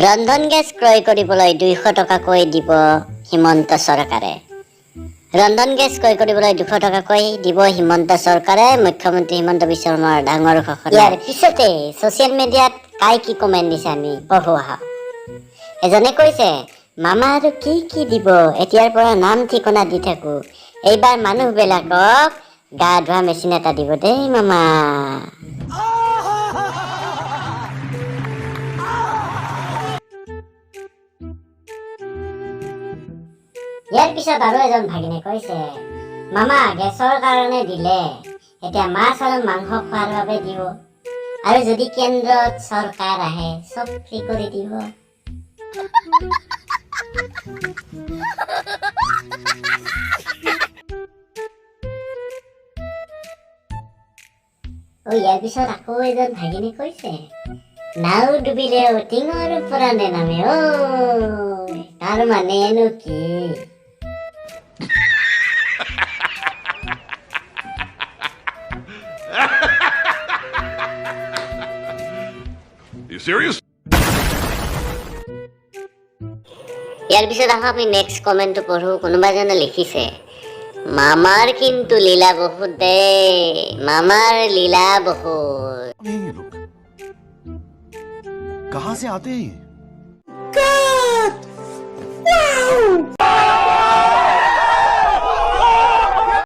ৰন্ধন গেছ ক্ৰয় কৰিবলৈ 200 টকাকৈ দিব হিমন্ত চৰকাৰে। ৰন্ধন গেছ ক্ৰয় কৰিবলৈ 200 টকাকৈ দিব হিমন্ত চৰকাৰে। মুখ্যমন্ত্ৰী হিমন্ত বিশ্ব শৰ্মাৰ ডাঙৰ ঘোষণা। ইয়াৰ পিছতে ছ'চিয়েল মিডিয়াত কাই কি কমেণ্ট দিছে, আমি পঢ়ো আহক। এজনে কৈছে, "মামা, আৰু কি কি দিব? এতিয়াৰ পৰা নাম ঠিকনা দি থাকো। এইবাৰ মানুহবিলাকক গা ধোৱা মেচিন এটা দিব দেই মামা।" ইয়াৰ পিছত আৰু এজন ভাগিনে কৈছে, "মামা, গেছৰ কাৰণে দিলে, এতিয়া মাছ আৰু মাংস খোৱাৰ বাবে দিব। আৰু যদি কেন্দ্ৰত চৰকাৰ আহে, চব ফ্ৰী কৰি দিব।" অ, ইয়াৰ পিছত আকৌ এজন ভাগিনে কৈছে, "নাও ডুবিলেও টিঙৰ পৰা নেনামে অ, তাৰ মানেনো কি?" You serious? ইয়াৰ পিছত আকৌ আমি নেক্সট কমেণ্টটো পঢ়ো। কোনোবা এজনে লিখিছে, "মামাৰ কিন্তু লীলা বহুত দেই, মামাৰ লীলা বহুত।" कौन हैं ये लोग? कहां से आते हैं ये?